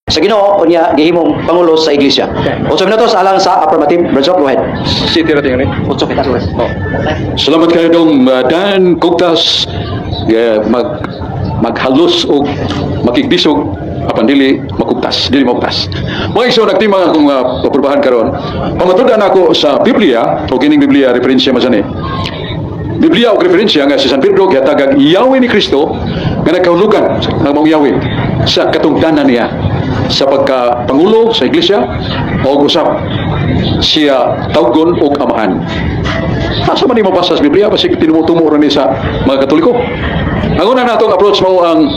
Sa Ginoo unya gihimong pangulo sa iglesia. 8 minutos alang sa affirmative. Brother, go ahead. City ra tingali. 8 kita. Oh. Salamat kayo dong Dan Kugtas, maghalos og makigbisog apan dili makugtas, dili makugtas. Mga igsoon, nagtima nga akong papurbahan karon. Pamatud-an ako sa Biblia o kining Biblia referensya man ni. Biblia og referensya nga si San Pedro gihatagag Yahweh ni Kristo nga nagkahulugan ang maong Yahweh sa katungdanan niya sa pagkapangulo sa iglesia o usab siya tawgon og amahan. Asa man ni mabasa sa Biblia? Basig tinumutumo ra ni sa mga Katoliko. Ang una natong approach mao ang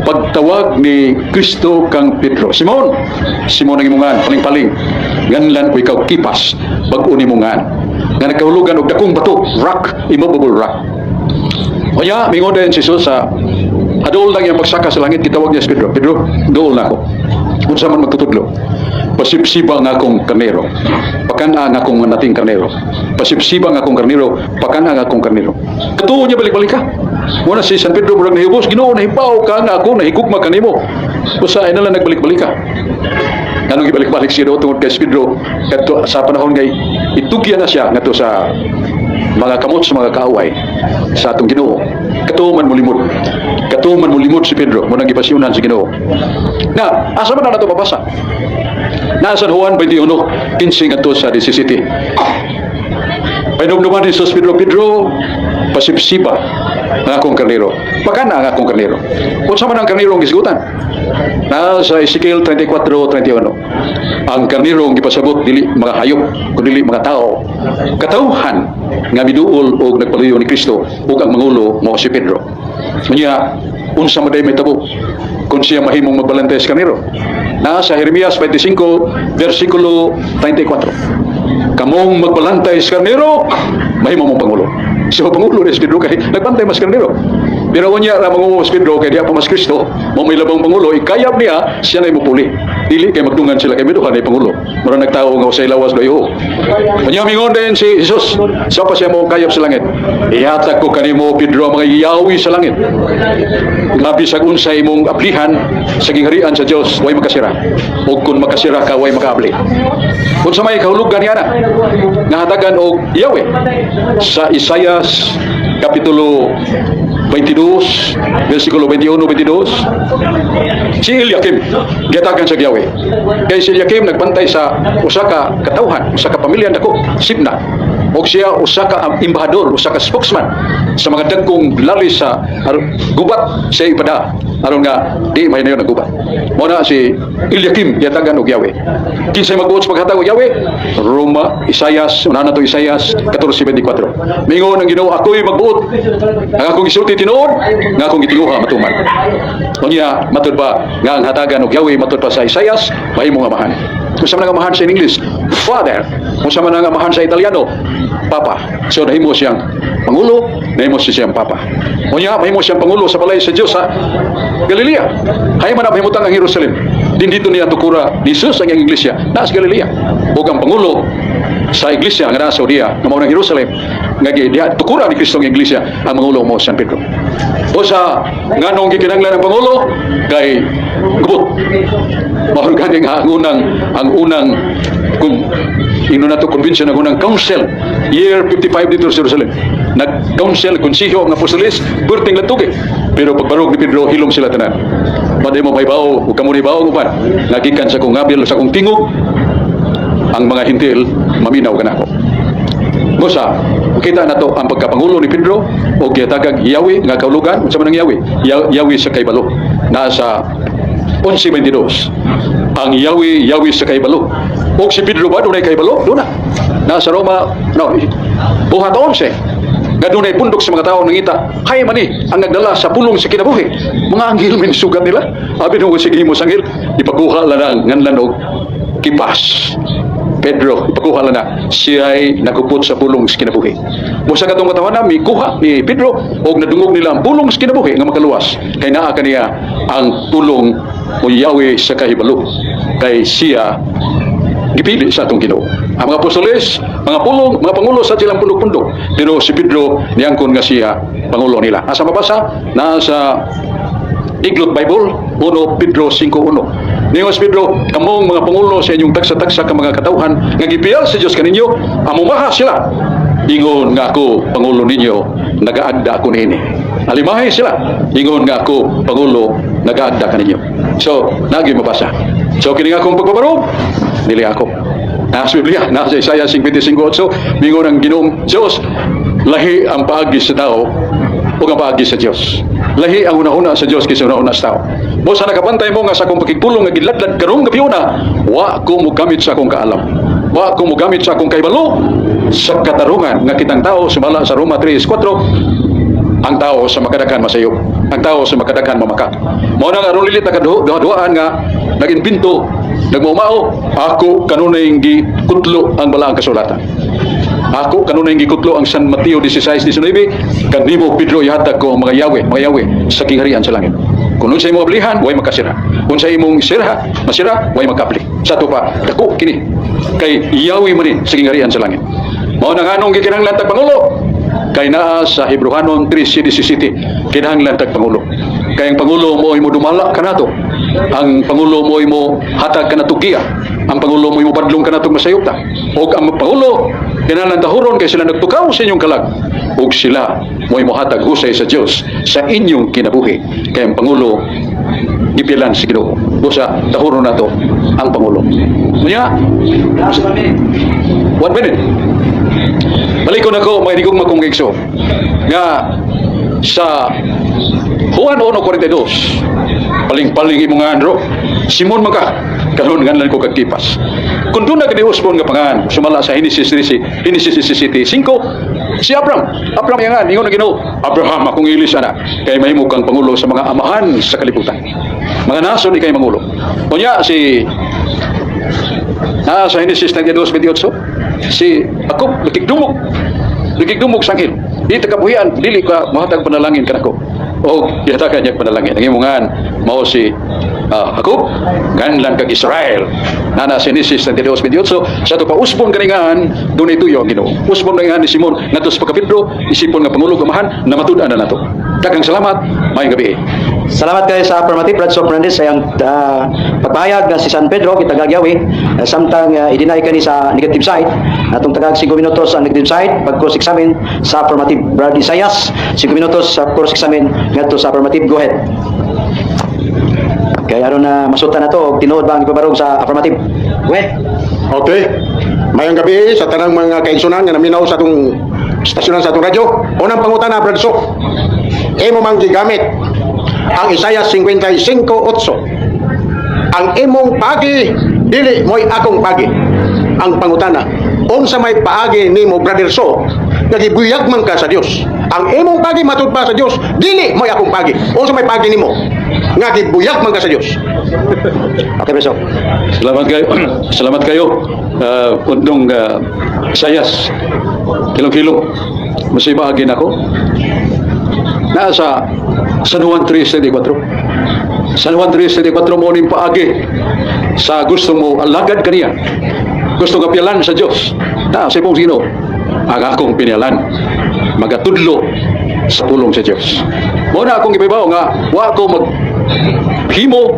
pagtawag ni Kristo kang Pedro. "Simon, Simon ang imong ngan, paling-paling. Nganlan ko ikaw Kipas, bag-o nimo ngan." Nga nagkahulugan og dakong bato, rock, immovable rock. Kaya, mingon din si Jesus sa haduol lang iyang pagsaka sa langit, gitawag niya si Pedro. "Pedro, duol na ako. Unsa man magtutudlo? Pasipsiba ang akong karnero. Pakan-a ang akong nating karnero. Pasipsiba ang akong karnero, pakan-a ang akong karnero." Katuo niya, balik-balik ka. Muna si San Pedro murag nahibos, "Ginoo, nahibaw ka nga ako nahigugma kanimo. Usa ay nalang nagbalik-balik ka?" Nganong gibalik-balik siya do? Tungod kay si Pedro kadto sa panahon ngay itugyan na siya ngadto sa mga kamot sa mga kaaway sa atong Ginoo. Katuo man molimod. Katuo man molimod si Pedro, mo nang gipasyonan si Ginoo. Na, asa man na nato mabasa? Na San Juan 21, 15 ngadto sa 17. Pahinumduman ni Jesus Pedro, "Pedro, pasipsiba ang akong karnero. Pakan-a ang akong karnero." Unsa man ang karnero ang gisgutan? Na sa Ezekiel 34:31. Ang karnero ang gipasabot dili mga hayop, kundi mga tao. Katawhan nga miduol og nagpaluyo ni Kristo ug ang mangulo mao si Pedro. Unya, unsa man day mahitabo kung siya mahimong magbalantay sa karnero? Na sa Jeremias 25 versikulo 34. "Kamong magbalantay sa karnero, mahimo mong pangulo." So pangulo ni si Pedro kay nagbantay mas karnero. Pero unya ra mangumo si Pedro kay diha pa mas Kristo, mo may labong pangulo, ikayab niya siya na mupuli. Dili kay magdungan sila kay miduha na pangulo. Mura nagtawo nga usay lawas do. Unya mingon din si Jesus, sa pa siya mo kayab sa langit. "Ihatag ko kanimo, Pedro, ang mga yawi sa langit. Nga bisag unsa imong ablihan sa gingharian sa Dios, way makasira. Ug kung makasira ka, way makaabli." Unsa may kahulugan niya na nga hatagan og Yahweh? Sa Isayas kapitulo 22 versikulo 21 22, si Eliakim gihatagan sa Yahweh. Kay si Eliakim nagbantay sa usa ka katawhan, usa ka pamilya dako, Sibna. Og siya usa ka embahador, usa ka spokesman sa mga dagkong lalis sa gubat sa ipada aron nga di mahinayon ang gubat. Mao na si Eliakim gihatagan og Yahweh. Kinsay magbuot sa paghatag og Yahweh? Roma, Isayas, una na to Isayas 14:24. Mingon ang Ginoo, "Ako'y magbuot. Ang akong gisulti tinuod, nga akong gitinguha matuman." Unya matud ba nga ang hatagan og Yahweh matud pa sa Isayas mahimong amahan? Unsa man ang amahan sa English? Father. Unsa man ang amahan sa Italiano? Papa. So nahimo siyang pangulo, nahimo siya siyang papa. Unya mahimo siyang pangulo sa balay sa Dios sa Galilea. Hay man ang mahimutang ang Jerusalem. Din dito niya tukura ni Jesus ang iyang iglesia na sa Galilea. Ug ang pangulo sa iglesia nga naa sa Judea nga mao ng Jerusalem nga diha tukura ni Kristo ang iglesia, ang mangulo mo San Pedro. O sa nganong gikinahanglan ang pangulo kay gubot. Mao gani nga ang unang kung ino na to convention, ang unang council year 55 dito sa Jerusalem. Nag-council, konseho ang apostoles, berting lantugi. Pero pagbarog ni Pedro, hilom sila tanan. Maday mo mahibaw, ug kamo nahibaw uban. Nagikan sa kong ngabil, sa kong tingog, ang mga Hentil maminaw kanako. Musa, makita na to ang pagkapangulo ni Pedro o gihatagag Yahweh nga kahulugan. Unsa man ang Yahweh? Yahweh sa kahibalo. Nasa 11:22. Ang Yahweh, Yahweh sa kahibalo. O si Pedro ba dunay kahibalo? Duna. Nasa Roma, no, Buhat 11. Nga dunay pundok sa mga tao nangita, "Hay mani ang nagdala sa pulong sa kinabuhi. Mga anghel man sugat nila." Abi nung sige mo sa anghel, ipakuha lang ang nganlan og Kipas. "Pedro, ipakuha lang na siya ay nagupot sa pulong sa kinabuhi." Musa katong katawan na, mikuha ni Pedro og nadungog nila ang pulong sa kinabuhi nga makaluwas. Kay naa kaniya ang pulong o Yahweh sa kahibalo. Kay siya gipili sa atong Ginoo. Ang mga apostoles, mga pulong, mga pangulo sa silang pundok-pundok. Pero si Pedro niangkon nga siya pangulo nila. Asa mabasa? Nasa Iglot Bible, 1 Pedro 5:1. Ningon si Pedro, kamong mga pangulo sa inyong tagsa-tagsa ka mga katawhan nga gipiyal sa Dios kaninyo, amumaha sila. Ingon nga ako pangulo ninyo, nagaagda ako niini. Alimahe sila. Ingon nga ako pangulo, nagaagda kaninyo. So, nagi mabasa. So, kini nga akong pagbabarog, dili ako. Nasa Biblia, nasa Isaiah 55:8, mingon ang Ginoong Diyos, lahi ang paagi sa tao o ang paagi sa Diyos. Lahi ang hunahuna sa Diyos kaysa hunahuna sa tao. Mo sa nakabantay mo nga sa akong pakigpulong nga giladlad karong gabiuna, wa ko mogamit sa akong kaalam. Wa ko mogamit sa akong kaibalo sa katarungan nga kitang tao sumala sa Roma 3:4, ang tao sa makadaghan masayop, ang tao sa makadaghan mamaka. Mao na nga aron lilit na kaduha-duhaan nga nag-imbento, nagmaumao, ako kanunay gikutlo ang balaang kasulatan. Ako kanunay gikutlo ang San Mateo 16:19, kanimo Pedro ihatag ko ang mga yawe sa gingharian sa langit. Kung unsa imong ablihan, way makasira. Kung sa imong sirha, masira, way makabli. Sa ato pa, dako kini kay yawi man ni sa gingharian sa langit. Mao na nganong gikinahanglan tag pangulo, kay naa sa Hebreohanon 3:17, kinahanglan tag pangulo. Kay ang pangulo mo imo dumala kanato. Ang pangulo mo imo hatag kanato giya. Ang pangulo mo imo badlong kanato masayop ta. Og ang pangulo kinahanglan tahuron kay sila nagtukaw sa inyong kalag ug sila mo imo hatag husay sa Dios sa inyong kinabuhi. Kay ang pangulo gipilan sa Ginoo. Busa tahuron nato ang pangulo. Unya, one minute. Balikon ako, mga hinigugma kong igsoon, nga sa Juan 1.42, paling-paling imong andro, Simon man ka, karon nganlan ko kag Kepas. Kung duna ka usbon nga pangan, sumala sa Genesis 13, Genesis 17, 5, si Abraham, Abraham yangan, ingon na Ginoo, "Abraham, akong ilis ana, kay mahimo kang pangulo sa mga amahan sa kalibutan. Mga nason ikay mangulo." Unya si na sa Genesis 22:28, si Jacob nakigdumog nakigdumog sa anghel, "Di kabuhian, dili ka mohatag panalangin kanako." O gihatagan niya panalangin. Ang imongan mao si Jacob, nganlan kag Israel. Nana sa Genesis 22:28. Sa ato pa, usbon kaningan dunay tuyo ang Ginoo. Usbon kaningan ni Simon ngadto sa pagka Pedro, isipon nga pangulo kamahan na matud-an na nato. Daghang salamat, maayong gabi. Salamat kayo sa affirmative, Brad Fernandez, sa iyang pagpahayag nga si San Pedro kitagag yawi, samtang i-deny kani sa negative side. Atong tagag 5 minutos ang negative side pag cross examine sa affirmative. Brad Isayas, 5 minutos sa cross examine ngadto sa affirmative. Go ahead. Kaya aron na masutan na to og tinuod ba ang ipabarog sa affirmative. Go ahead. Okay. Mayong gabi sa tanang mga kaigsunan nga naminaw sa atong estasyonan sa atong radyo. Unang pangutana, Brad Sok. Imo mang gigamit ang Isaiah 55:8. Ang imong pagi dili mo'y akong pagi. Ang pangutana, unsa may paagi nimo, Brother So, nga gibuyag man ka sa Dios? Ang imong pagi matud pa sa Dios, dili mo'y akong pagi. Unsa may pagi nimo nga gibuyag man ka sa Dios? Okay, Brad Sok. Salamat kayo. Salamat kayo. Undong Isayas. Kilong-kilong. Masiba agin ako. Nasa San Juan 3.74. San Juan 3.74 mo ning paagi sa gusto mo alagad kaniya. Gusto ka piyalan sa Dios. Na sa imong Ginoo. Ang akong piniyalan magatudlo sa pulong sa Dios. Mo na akong gibabaw nga wa ko mag himo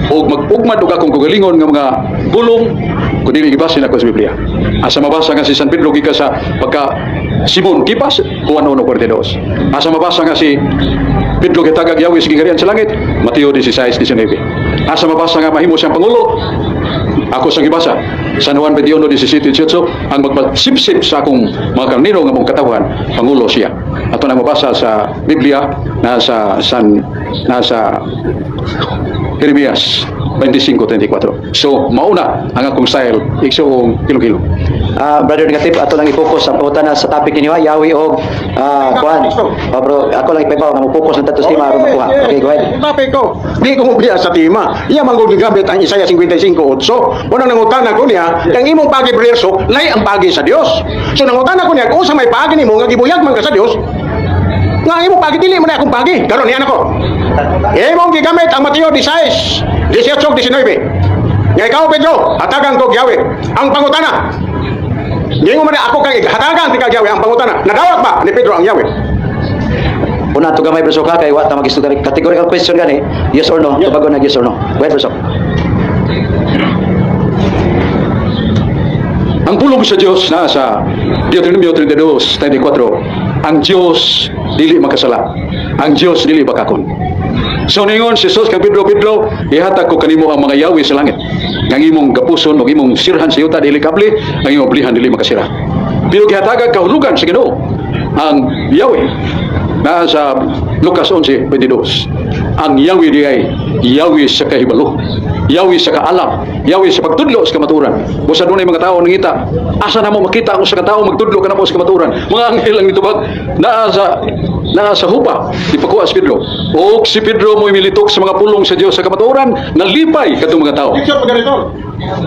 o mag-ugmad og akong kagalingon nga mga pulong kun dili gibasin ako sa Biblia. Asa mabasa nga si San Pedro gikan sa pagka Simon Kepas, Juan 1.42. Asa mabasa nga si Pedro gitagag yawi sa gingharian sa langit, Mateo 16:19. Asa mabasa nga mahimo siyang pangulo? Ako sa gibasa San Juan 21:17, 18, ang magpasipsip sa akong mga karnero nga mong katawhan, pangulo siya. Ato na mabasa sa Biblia nasa San nasa Jeremias 25:24. So mauna ang akong style, igsoong kilong-kilong. Brother Negative, ato lang i-focus ang pangutana sa topic ninyo, Yawi og kuan. Oh, bro, ako lang ipahibaw nga mo-focus ng tatos tema aron makuha. Okay, go ahead. Topic ko. Di ko mobiya sa tema. Iya man gud gigamit ang Isaiah 55:8. Unang nangutana ko niya, ang imong pagi, Brother, lahi ang pagi sa Dios. So nangutana ko niya, kung unsa may pagi nimo nga gibuyag man ka sa Dios, nga ang imong pagi dili mo na akong pagi. Karon niya nako. Imong gigamit ang Mateo 16, 18, 19. Nga ikaw, Pedro, hatagan ko giyawi. Ang pangutana, Gingon man ako kang hatagan ti kag yawi. Ang pangutana, nadawat ba ni Pedro ang yawi? Una to gamay, Bro, ka kay wa ta mag categorical question gani, yes or no, tubagon na yes or no. Go ahead, Bro. Ang pulong sa Dios na sa Deuteronomio 32:34, ang Dios dili makasala. Ang Dios dili bakakon. So ningon si Jesus kang Pedro, "Pedro, ihatag ko kanimo ang mga yawi sa langit. Ang imong gapuson o imong sirhan sa yuta dili kable, ang imong blihan dili makasira." Pero gihatagag kahulugan sa Ginoo ang yawi na sa Lucas 11:22. Ang yawi di ay yawi sa kahibalo, yawi sa kaalam, yawi sa pagtudlo sa kamaturan. Busa dunay mga tao nangita, "Asa na mo makita ang usa ka tawo magtudlo kanamo sa kamaturan?" Mga anghel ang nitubag naa sa hupa, ipakuha si Pedro. Og si Pedro mo'y militok sa mga pulong sa Dios sa kamaturan, nalipay kadtong mga tao. Picture pa ganito.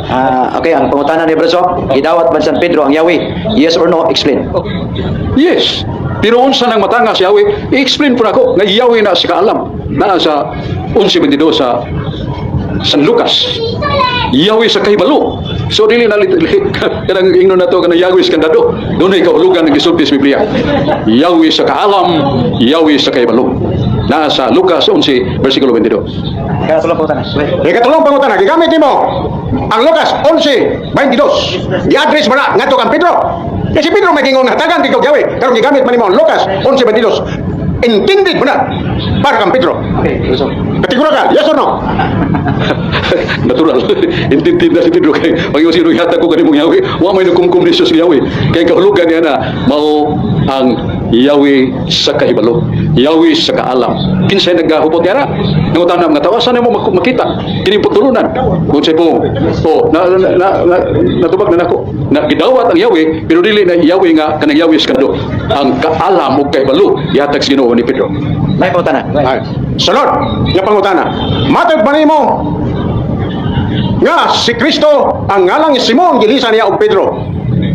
Ah, okay, ang pangutana ni Brad Sok, gidawat ba San Pedro ang Yahweh? Yes or no? Explain. Yes. Pero unsa nang matanga si Yahweh, i-explain po nako nga Yahweh na sa kaalam. Naa sa 11:22 sa San Lucas. Yahweh sa kahibalo. So dili na kanang ingnon nato kanang Yahweh sa kandado. Dunay kahulugan ang gisulti sa Biblia. Yahweh sa kaalam, Yahweh sa kahibalo. Naa sa Lucas 11 versikulo 22. Kaya tulong pangutana. Ikatulong pangutana, gigamit nimo ang Lucas 11:22. Gi-address ba na ngadto kang Pedro? Kasi Pedro may gingon hatagan di ko Yahweh. Karon gigamit man nimo ang Lucas 11:22. Intended mo na para kang Pedro. Okay, Brad Sok. Kategorikal ka, yes or no? Natural. Intindi na si Pedro kay pag sino yata ko kanimong Yahweh, wa may nagkumkum ni Jesus Yahweh. Kay kahulugan niya na mao ang Yahweh sa kahibalo, Yahweh sa kaalam. Kinsay nagahupot niya na? Nangutana mga tao, asa na mo makita kining pagtulunan? Kung say po, oh, na natubag na nako. Na gidawat ang Yahweh, pero dili na Yahweh nga kanang Yahweh sa kando. Ang kaalam ug kahibalo gihatag sa Ginoo ni Pedro. May pangutana. Ay. Sunod, nga pangutana. Matod ba nimo nga si Kristo ang ngalang Simon gilisan niya og Pedro?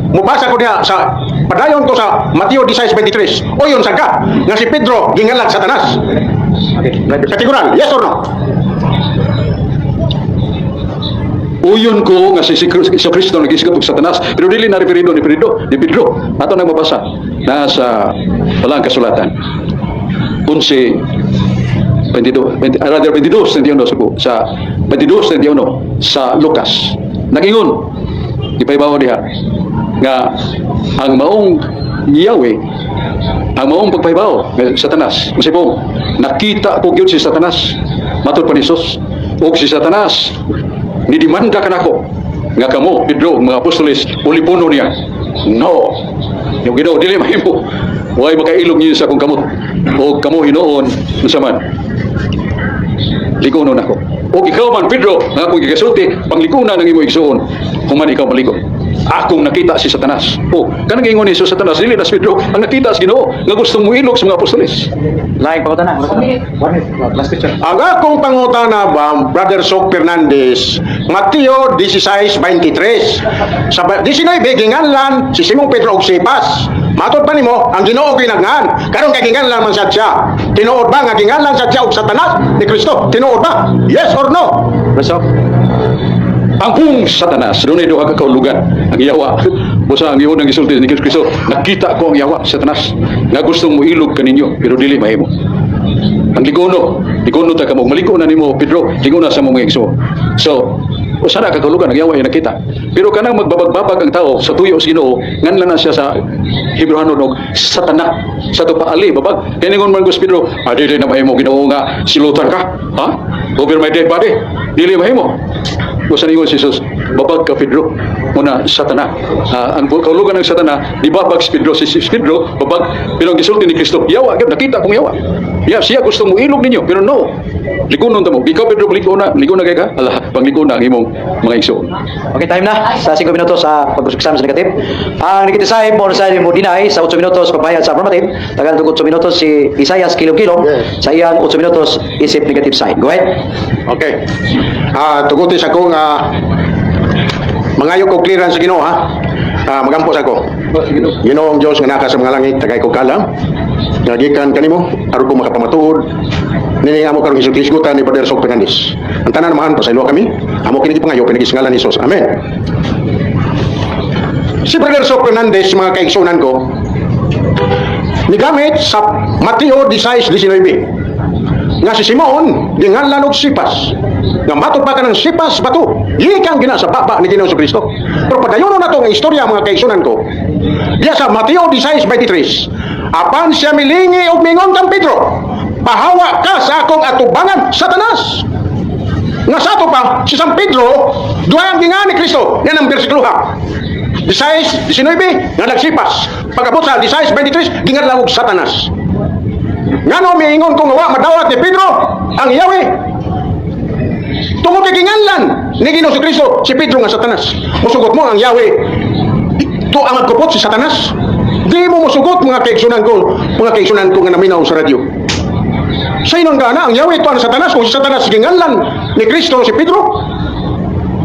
Mubasa ko niya sa padayon ko sa Mateo 16:23. O yun sagka nga si Pedro gingalag Satanas. Okay, Brad Sok. Kategoral, yes or no? Uyon ko nga si Kristo nagisgot og Satanas, pero dili na referido ni Pedro. Ato nang mabasa na sa balang kasulatan 11 22 20, rather 22 21 sa 22 21 sa Lucas. Nagingon ipahibaw diha nga ang maong Yahweh, ang maong pagpahibaw nga Satanas masibong nakita ko gyud si Satanas. Matod pa ni Jesus, "Og si Satanas nidemanda kanako nga kamo Pedro ug mga apostoles ulipuno niya." No, yung Ginoo, "Dili mahimo, way makailog niyo sa akong kamot, o kamo hinuon unsa man ligunon ako. O ikaw man Pedro nga akong gikasulti, panglikuna ng imong igsuon human ikaw maligo. Akong nakita si Satanas." O kanang ingon ni Jesus Satanas, dili na si Pedro ang nakita sa Ginoo nga gustong muilog sa mga apostoles. Laing pangutana. One minute. Last question. Ang akong pangutana ba, Brother Sok Fernandez, Mateo 16:23. Sa 19, ginganlan si Simon Pedro og Cephas. Matod pa nimo, ang Ginoo ginagngan. Karon kay ginganlan man sad siya. Tinuod ba nga ginganlan sad siya og Satanas ni Kristo? Tinuod ba? Yes or no? Brad Sok. Ang pung Satanas, dunay duha ka kahulugan ang yawa. Busa ang iyon ang gisulti ni Kristo, "Nakita ko ang yawa Satanas nga gustong moilog kaninyo, pero dili mahimo. Ang ligono, ligono ta kamo, maliko na nimo Pedro, ligona sa mga igsoon." So usa na ka kahulugan ang yawa ay nakita. Pero kanang magbabagbabag ang tao sa tuyo sa Ginoo, nganlan na siya sa Hebreohanon og Satana sa to paali babag. Kay ningon man si Pedro, "Ah, dili na mahimo, Ginoo, nga silutan ka, ha, over my dead body, dili mahimo." Busa ningon si Jesus, "Babag ka, Pedro, muna Satana." Ah, ang kahulugan ng Satana, di babag si Pedro, si Pedro, babag, pero ang gisulti ni Kristo, yawa, gyud, nakita kong yawa. Ya, siya gusto mo ilog ninyo, pero no. Ligunon ta mo. Ikaw Pedro, ligo na, ligo na kay ka. Ala, pangligo na ang imong mga igsoon. Okay, time na sa 5 minutos sa pag-examine sa negative. Ang negative side mo sa mo deny sa 8 minutos pagbayad sa affirmative. Tagal 8 minutos si Isaias Kilom-Kilom Yes. sa iyang 8 minutos isip negative side. Go ahead. Okay. Ah, tuguti sa ko nga mangayo ko clearance sa Ginoo ha. Ah, magampo sa ko. Ginoong Dios nga naka sa mga langit, tagay ko kalam. Nga gikan kanimo aron ko makapamatuod nini amo karong hisgutan ni Brother Sok Fernandez. Ang tanan mahan pasaylo kami. Amo kini gipangayo pinagi sa ngalan ni Jesus. Amen. Si Brother Sok Fernandez, mga kaigsunan ko, nigamit sa Mateo 16:19 nga si Simon ginganlan og Sipas. Nga matod pa ka ng sipas bato, gikan gina sa baba ni Ginoong Kristo. Pero padayonon nato ang istorya, mga kaigsunan ko. Diya sa Mateo 16:23, apan siya milingi og mingon kang Pedro, "Pahawa ka sa akong atubangan, Satanas." Nga sa ato pa, si San Pedro, duha ang gingan ni Kristo. Yan ang bersikulo ha. 16:19, nga nagsipas. Pag-abot sa 16:23, gingadlawog Satanas. Ngano miingon kung wa madawat ni Pedro ang Yahweh? Tungod kay ginganlan ni Ginoong Kristo si Pedro nga Satanas. Musugot mo ang Yahweh to ang magkupot si Satanas? Di mo musugot, mga kaigsunan ko nga naminaw sa radyo. Sa inong gana, ang Yahweh to ang Satanas kung si Satanas ginganlan ni Kristo si Pedro?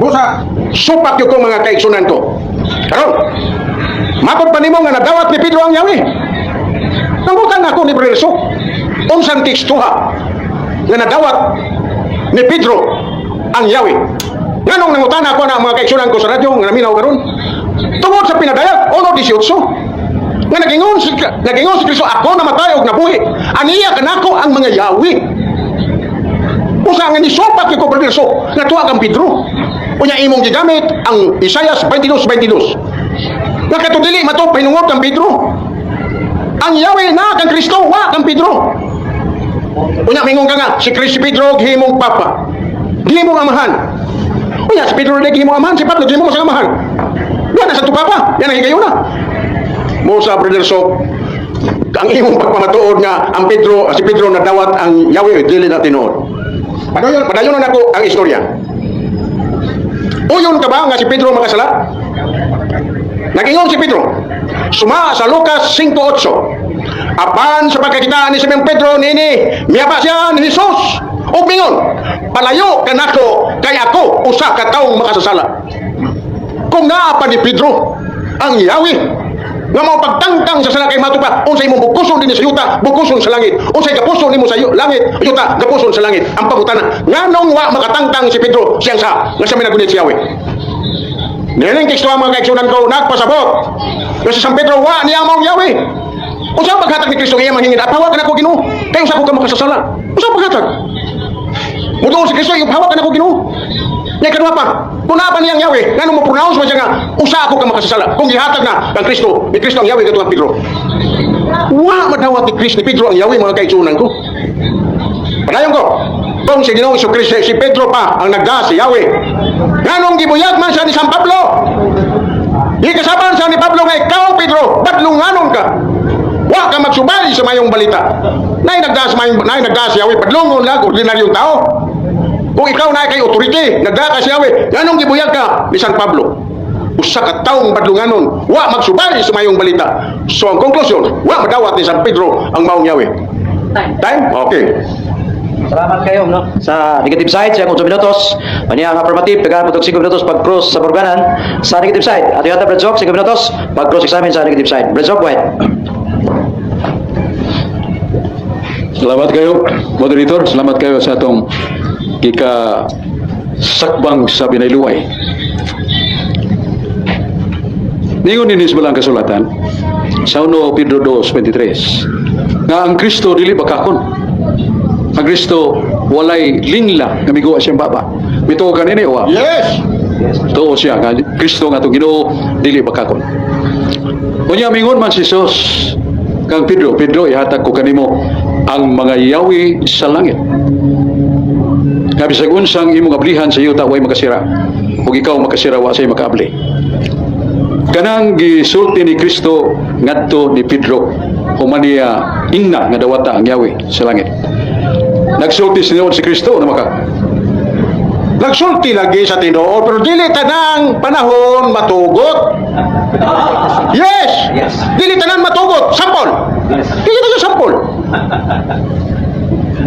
Busa, supak yun ko, mga kaigsunan ko. Karon, matod pa nimo nga nadawat ni Pedro ang Yahweh? Nangutan ako ni Brother Sok, unsang tekstuha nga nadawat ni Pedro ang Yahweh? Nganong nangutan ako na, mga kaigsunan ko sa radyo nga naminaw karon? Tungod sa Pinadayag 1:18 nga nagingon si Kristo, "Ako namatay og nabuhi. Aniya kanako ang mga Yahweh." Usa nga nisupak ko, Brother Sok, nga tuwa kang Pedro. Unya imong gigamit ang Isaias 22:22. Nga kato dili mato pahinungod kang Pedro. Ang Yahweh na kang Kristo, wa kang Pedro. Unya mingon ka nga si Kristo Pedro gihimong papa. Gihimong amahan. Unya si Pedro dili gihimong amahan, si Pablo gihimong sa amahan. Wa na sa papa, yan ang higayuna. Mo sa Brother Sok, ang imong pagpamatuod nga ang Pedro si Pedro nadawat ang Yahweh, dili na tinuod. Padayon, padayon na nako ang istorya. Uyon ka ba nga si Pedro makasala? Nagingon si Pedro. Suma sa Lucas 5:8. Apan sa pagkakita ni Simon Pedro nini, miyaba siya ni Jesus ug mingon, "Palayo kanako kay ako usa ka taong makasasala." Kung naa pa ni Pedro ang Yahweh nga mao pagtangtang sa sala, kay mato pa, unsay imong bukuson dinhi sa yuta, bukuson sa langit, unsay gapuson nimo sa langit, yuta, gapuson sa langit. Ang pangutana, nganong wa makatangtang si Pedro siyang sa nga siya may nagunit si Yahweh? Nining teksto, ang mga kaigsunan ko, nagpasabot nga si San Pedro wa niya maong Yahweh. Unsa ang paghatag ni Kristo nga iyang manghingin, "Apawa ka nako, Ginoo, kay usa ko ka makasasala"? Unsa ang paghatag? Mutuo si Kristo, "Ipahawa ka nako, Ginoo." Nya ikaduha pa, kung naa pa niyang Yahweh, ngano mo pronounce man siya nga usa ako ka makasasala? Kung gihatag na kang Kristo, ni Kristo ang Yahweh katong Pedro. Wa madawat ni Kristo ni Pedro ang Yahweh, mga kaigsunan ko. Padayon ko. Kung si Ginoong Kristo, si Pedro pa ang nagda si Yahweh, nganong gibuyag man siya ni San Pablo? Gikasaban siya ni Pablo nga, "Ikaw, Pedro, badlunganon ka. Wa ka magsubay sa mayong balita." Nay nagda si Yahweh, badlungon lang ordinaryong tao. Kung ikaw na kay authority, nagda ka si Yahweh, nganong gibuyag ka ni San Pablo? Usa ka taong badlunganon, wa magsubay sa mayong balita. So ang konklusyon, wa madawat ni San Pedro ang maong Yahweh. Time? Okay. Salamat kayo, no? Sa negative side, sa 8 minutos. Ania ang affirmative, tagaan mo 5 minutos pag-cross sa burganan sa negative side. At yata Brad Sok, 5 minutos pag-cross examine sa negative side. Brad Sok, go ahead. Salamat kayo, moderator. Salamat kayo sa atong gika sakbang sa binayluay. Ningon ni ang kasulatan sa 1 Pedro 2:23 nga ang Kristo dili bakakon. Ang Kristo walay lingla nga miguwa siyang baba. Mituo ka nini wa? Yes! Tuo siya nga Kristo nga atong Ginoo dili bakakon. Unya mingon man si Jesus kang Pedro, "Pedro, ihatag ko kanimo ang mga yawi sa langit. Nga bisag unsang imong ablihan sa yuta way makasira, ug ikaw makasira wa say makaabli." Kanang gisulti ni Kristo ngadto ni Pedro human niya ingna nga dawata ang yawi sa langit. Nagsulti sinuod si Kristo na maka Nagsulti lagi sa tinuod, pero dili tanang panahon matugot. Yes! Yes. Dili tanan matugot. Sample. Yes. Kaya ito sa sample.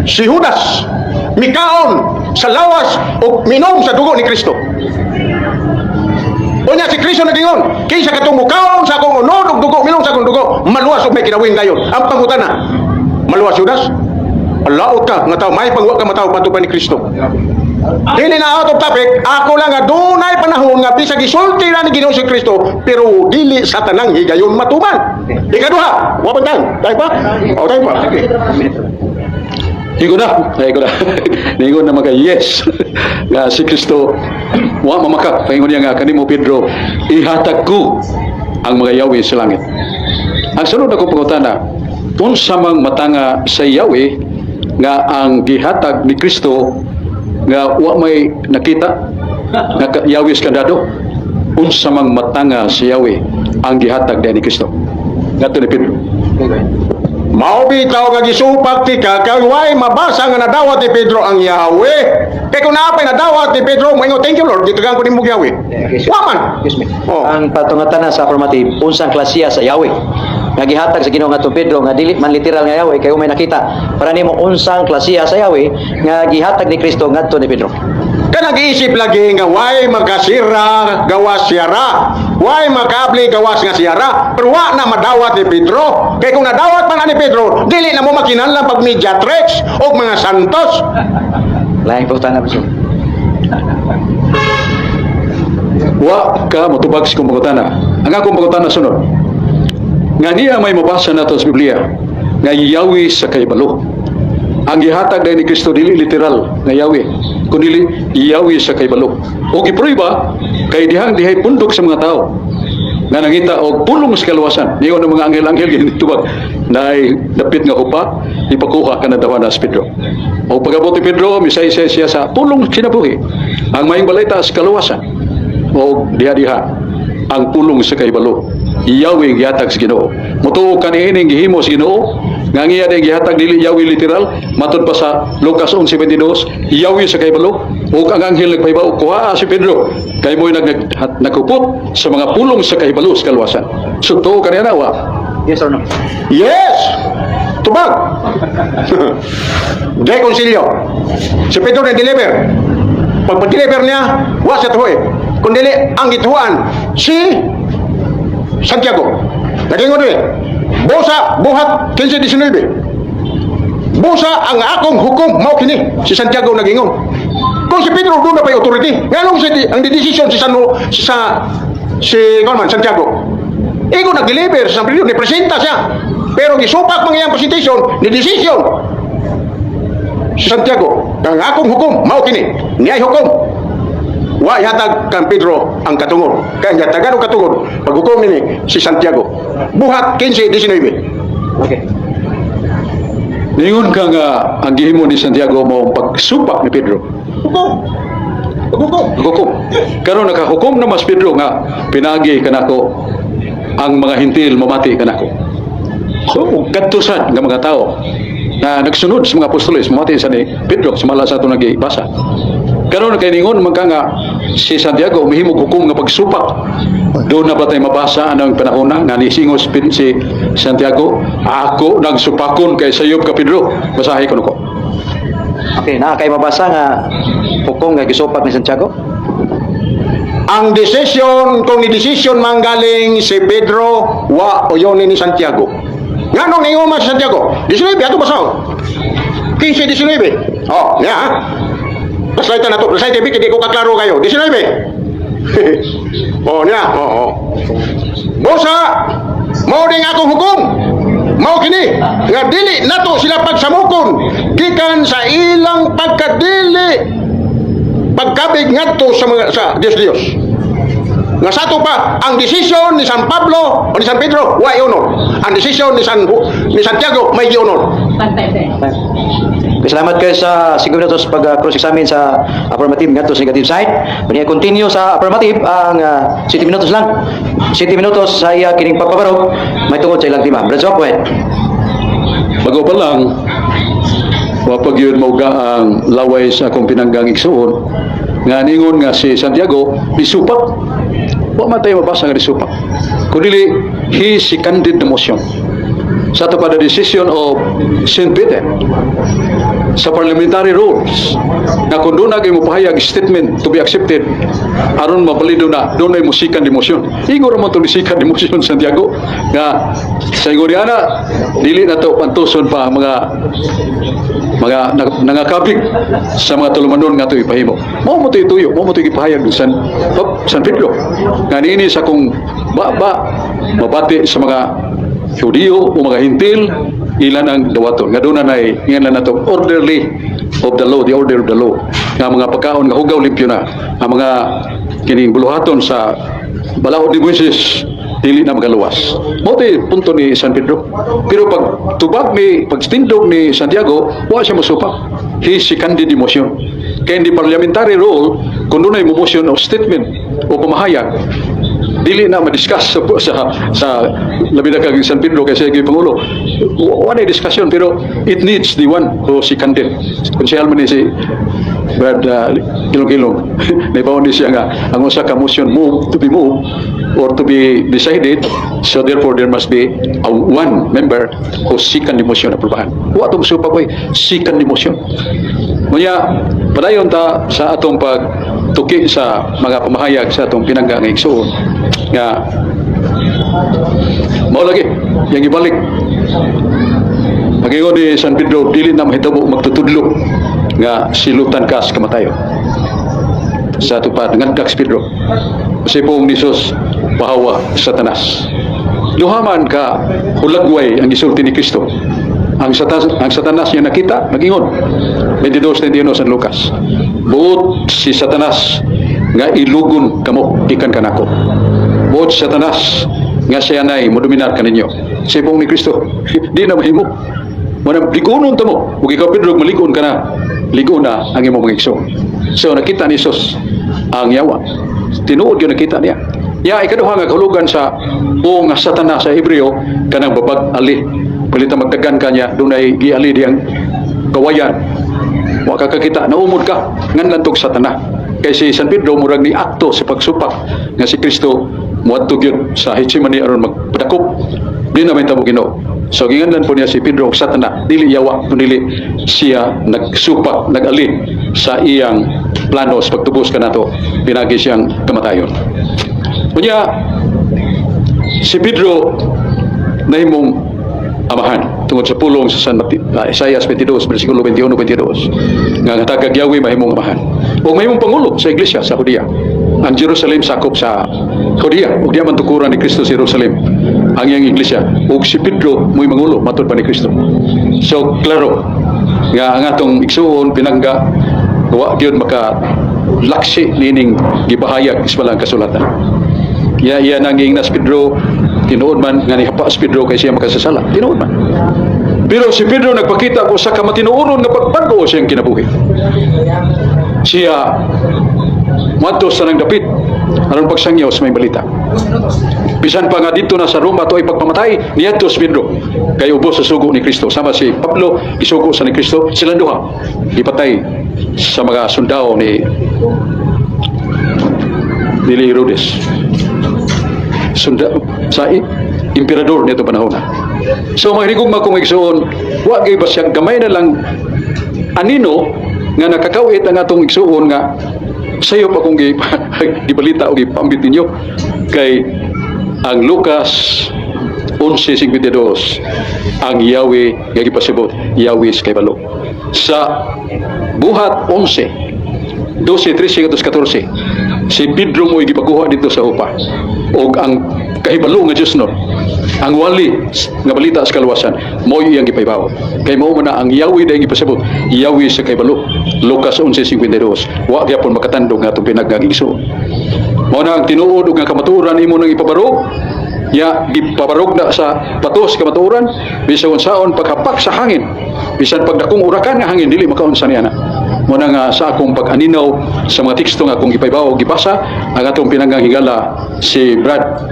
Si Judas, mikaon sa lawas o minom sa dugo ni Kristo. Unya si Kristo nagingon, "Kinsa katong mukaon sa akong unod ug dugo, minom sa akong dugo, maluwas ug may kinawing dayon." Ang pangutana, maluwas Judas? Alaot ka nga tao, may pangwa ka mataw padto pa ni Kristo. Dili na out of topic, ako lang nga dunay panahon nga bisag gisulti na ni Ginoong si Kristo, pero dili sa tanang higayon matuman. Ikaduha, wa pa tayo. Tayo pa? O tayo pa. Sige. Ingon na, ay ko na. Ningon na mga yes nga si Kristo wa mamakak. Paingon niya nga kanimo, Pedro, ihatag ko ang mga yawi sa langit. Ang sunod ako pangutana, unsa mang matanga sa yawi nga ang gihatag ni Kristo nga wa may nakita nga yawi sa kandado? Unsa mang matanga sa yawi ang gihatag ni Kristo ngadto ni Pedro? Mao bitaw nga gisupak tika kay way mabasa nga nadawat ni Pedro ang Yahweh. Kay kung naa pay nadawat ni Pedro, moingon, "Thank you, Lord, gitagaan ko nimo Yahweh." Wa man. Excuse me. Oh. Ang patungatan sa affirmative, unsang klasiya sa Yahweh nga gihatag sa Ginoo ngadto Pedro nga dili man literal nga Yahweh kay may nakita? Para nimo, unsang klasiya sa Yahweh nga gihatag ni Kristo ngadto ni Pedro? Kanang giisip lagi nga way makasira gawas siyara. Way makabli gawas nga siyara. Pero wa na madawat ni Pedro. Kay kung nadawat man ni Pedro, dili na mo makinahanglan pag mediatrix o mga santos. Laing pangutana, Bro. Wa ka motubag sa akong pangutana. Ang akong pangutana sunod. Nga niya may mabasa nato sa Biblia nga yawi sa kahibalo. Ang gihatag ni Kristo dili literal nga yawi, kundi yawi sa kahibalo. O giprueba kay dihang dihay pundok sa mga tao nga nangita og pulong sa kaluwasan. Niyon ng mga anghel-anghel ginitubag naay dapit nga upa, ipakuha ka na daw na si Pedro. O pag-abot ni Pedro, misaysay siya sa pulong kinabuhi. Ang maayong balita sa kaluwasan o diha-diha ang pulong sa kahibalo. Yawi gihatag sa Ginoo. Motuo ka niining gihimo sa Ginoo nga ang iya ding gihatag dili yawi literal matud pa sa Lucas 11:22, yawi sa kahibalo, ug ang anghel nagpahibaw, kuha si Pedro kay mo'y nagkupot sa mga pulong sa kahibalo sa kaluwasan. So tuo ka niya na wa? Yes or no? Yes! Tubag! De konsilyo. Si Pedro na deliver. Pag pag-deliver niya, wa siya tuhoy. Kung dili, ang gituan, si Santiago. Naging eh. Busa, Buhat 15:19. "Busa ang akong hukom, mao kini." Si Santiago nagingon. Kung si Pedro doon na pa'y authority, nganong si, ang decision si San, si, sa, si, kung man, Santiago. Igo nag-deliver sa San Pedro, ni-presenta siya. Pero gisupak man iyang presentation, ni decision si Santiago, "Ang akong hukom, mao kini." Niya hukom. Wa ihatag kang Pedro ang katungod. Kaya hatagan og katungod, paghukom nini si Santiago. Buhat 15:19. Okay. Ningon ka nga ang gihimo ni Santiago mao ang pagsupak ni Pedro. Hukom. Paghukom. Hukom. Karon nakahukom na mas Pedro nga pinagi kanako ang mga Hentil mamati kanako. So, kadtusan nga mga tao na nagsunod sa mga apostoles mamati sa ni Pedro sumala sa ato nagibasa. Karon kay ningon man ka nga si Santiago mihimo hukom nga pagsupak. Doon na ba tayo mabasa anang panahon na nga nisingos si Santiago, "Ako nagsupakon kay sayop ka, Pedro"? Basahi ko ko. Okay, naa kay mabasa nga hukom nga gisupak ni Santiago? Ang decision, kung ni decision manggaling si Pedro, wa uyon ni Santiago. Nganong ningon man si Santiago? 19, ato basahon. 15:19. Oh, ya ha. Baslay na to. Baslay TV, hindi ko kaklaro kayo. 19. Oh, niya. Oh. "Busa, mao ning akong hukom. Mao kini nga dili nato sila pagsamukon gikan sa ilang pagkadili pagkabig ngadto sa mga sa Dios Dios." Nga sa ato pa, ang desisyon ni San Pablo o ni San Pedro, way honor. Ang desisyon ni Santiago, may honor. Okay, salamat kayo sa 5 minutos pag cross-examine sa affirmative ngadto sa negative side. Unya continue sa affirmative ang 7 minutos lang. 7 minutos sa iya kining pagpabarog may tungod sa ilang tema. Brad Sok, go ahead. Bago pa lang, wapag yun mauga ang laway sa akong pinanggang igsuon, nga ningon nga si Santiago, nisupak. Wa man tayo mabasa nga nisupak. Kundi he seconded the motion. Sa ato pa the decision of St. Peter sa parliamentary rules na kung doon na mo pahayag statement to be accepted aron mabalido na doon ay musikan di motion, ingon ra man to musikan di motion Santiago nga sa ingon niya na dili na to pantuson pa ang mga nangakabig sa mga tulumanon nga to ipahimo. Mao mo to ituyo, mao mo to gipahayag ni San Pedro nga niini sa kung ba mabati sa mga Hudiyo o mga Hentil. Ilan ang dawaton nga doon na nay ingan na nato orderly of the law, the order of the law, nga mga pagkaon nga hugaw limpyo na, ang mga kining buluhaton sa balaod ni Moises dili na magaluwas. Mao to'y punto ni San Pedro. Pero pag tubag ni pagtindog ni Santiago, wa siya mosupak. He seconded the motion. Kay hindi parliamentary rule, kung dunay mo motion o statement o pamahayag, dili na ma-discuss sa labi na kag San Pedro kay siya gyud pangulo. Wala discussion, pero it needs the one who seconded. Konsehal man ni si Brad Kilong-Kilong. Naibaw ni siya nga ang usa ka motion move to be moved or to be decided, so therefore there must be a one member who second the motion aprobahan. Wa tong supa koy second the motion. Ngunya padayon ta sa atong pagtuki sa mga pamahayag sa atong pinangga nga igsuon nga mao lagi yang ibalik. Pag-ingon ni San Pedro, dili na mahitabo magtutudlo nga silutan ka sa kamatayon. Sa tupad, ngandak si Pedro. Kasi pong ni Jesus, "Pahawa, Satanas." Duha man ka hulagway ang gisulti ni Kristo. Ang Satanas niya nakita, nagingon. 22:21 San Lucas. "Buot si Satanas nga ilugon kamo gikan kanako. Buot si Satanas nga siya nay modominar kaninyo." Sa pong ni Kristo, di na mahimo. Muna, ligonon ta mo. Ug ikaw, Pedro, maligon ka na. Ligon na ang imong mga igsoon. So, nakita ni Jesus ang yawa. Tinuod yun nakita niya. Ya, ikaduha nga kahulugan sa o nga Satanas sa Hebreo, kanang babag ali. Palita magdagan ka niya, dunay giali diyang kawayan. Wa ka kakita, naumod ka, nganlan tog Satana. Kay si San Pedro murag ni akto sa pagsupak nga si Kristo muadto gyud sa Getsemani aron magpadakop. Di na may tabo Ginoo. So ginganlan po niya si Pedro og Satana, dili yawa, kundi siya nagsupak, nagali sa iyang plano sa pagtubos kanato pinagi siyang kamatayon. Unya si Pedro nahimong amahan tungod sa pulong sa Isaiah 22 bersikulo 21 22 nga ang tagag Yahweh mahimong amahan o mahimong pangulo sa iglesia sa Judea. Ang Jerusalem sakop sa Judea ug diya man tukuran ni Kristo sa Jerusalem ang iyang iglesia, ug si Pedro mo'y mangulo matud pa ni Kristo. So klaro nga ang atong igsuon pinangga wa gyud maka laksi nining gipahayag sa balang kasulatan. Ya, iya nang giingna si Pedro, tinuod man nga nihapa si Pedro kay siya makasasala. Tinuod man. Pero si Pedro nagpakita ko sa kamatinuoron nga pagbag-o siyang kinabuhi. Siya muadto sa nang dapit aron pagsangyaw sa may balita. Bisan pa nga dito na sa Roma to ay pagpamatay, niadto si Pedro kay ubos sa sugo ni Kristo. Sama si Pablo, isugo sa ni Kristo, silang duha gipatay sa mga sundao ni dili Herodes. Sunda sa emperador nito panahon na. So mga hinigugma kong igsuon, wa gyud ba siya gamay na lang anino nga nakakawit ang atong igsuon nga sayo pa kong gibalita o gipambit ninyo kay ang Lucas 11:52, ang Yahweh nga gipasibot, Yahweh sa kahibalo. Sa Buhat 11, 12, 13, 14, si Pedro mo'y gipakuha dito sa upa og ang kahibalo nga Diyos nun, ang wali nga balita sa kaluwasan, mo'y iyang gipahibaw kay mao man na ang Yahweh dayong gipasabot, Yahweh sa kahibalo. Lucas 11:52, wa gyapon makatandog nga atong pinaggang igsoon. Mao na ang tinuod ug ang kamatuoran imo nang ipabarog ya, gipabarog na sa patos kamatuoran bisan unsaon paghapak sa hangin, bisan pagdakong urakan nga hangin dili makaunsa niya na. Mao na nga sa akong pag-aninaw sa mga teksto nga akong gipahibaw gibasa, ang atong pinanggang higala si Brad